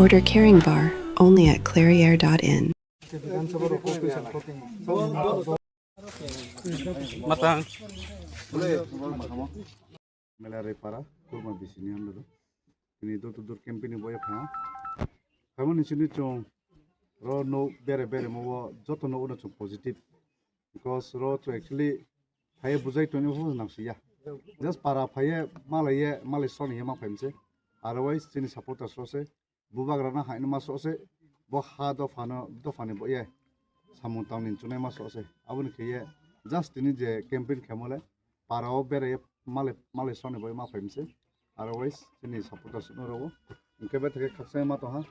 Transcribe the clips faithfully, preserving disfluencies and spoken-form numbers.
Order Caring Bar, only at clairiere dot in. Matang. Mela Repara, Kurma bisini hamdalo. Tini door to door campaign ni boya pha. Kamo ni sini chong ro no bere bere mo joto no uno chong positive. Because ro to actually phaye bujai toni ho nang siya. Just para phaye malaye malai soni ye ma phaimse. Otherwise chini supporters ro se bubagrana haino ma sose, bo ha dophano, dophani bo ye samung tangni chunai ma sose. Aboni khe ye just tini je campaign khemole para o bere malai malai soni bo ma phaimse. Otherwise chini supporters no ro. Hingke bethake khaksa ma tongha.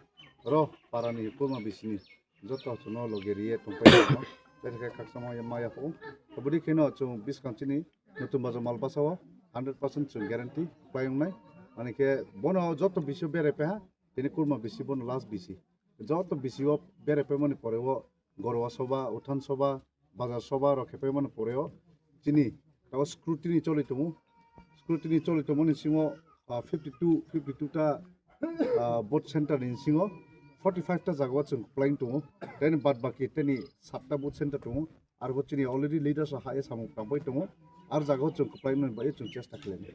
Ro para ni Kurma bisini joto chuno loge riye tongpai tongma. Bethake khaksa ma ya ma ya pho. Abodi kheno chung biskang chini Nutun Bajo Malbasa o hundred percent chung guarantee kwlai wngnai. Mane khe bono joto bisio bere peha, tini Kurma bisi bono last bisi. Joto bisio bere pemani pore o Gorwa Soba, Uthan Soba, Bazar Soba rok khe pemani pore o chini tabo scrutiny choli tongo. Scrutiny choli tongmani singo, ah, fifty two, fifty two ta, ah, vote center ni singo forty five ta jaga o chung kwlai tongo. Teni bad baki teni satta vote center tongo. Arbo chini already leaders ha e samung tangbai tongo. Ar jaga o chung kwplai nani bai chung chesta khlai.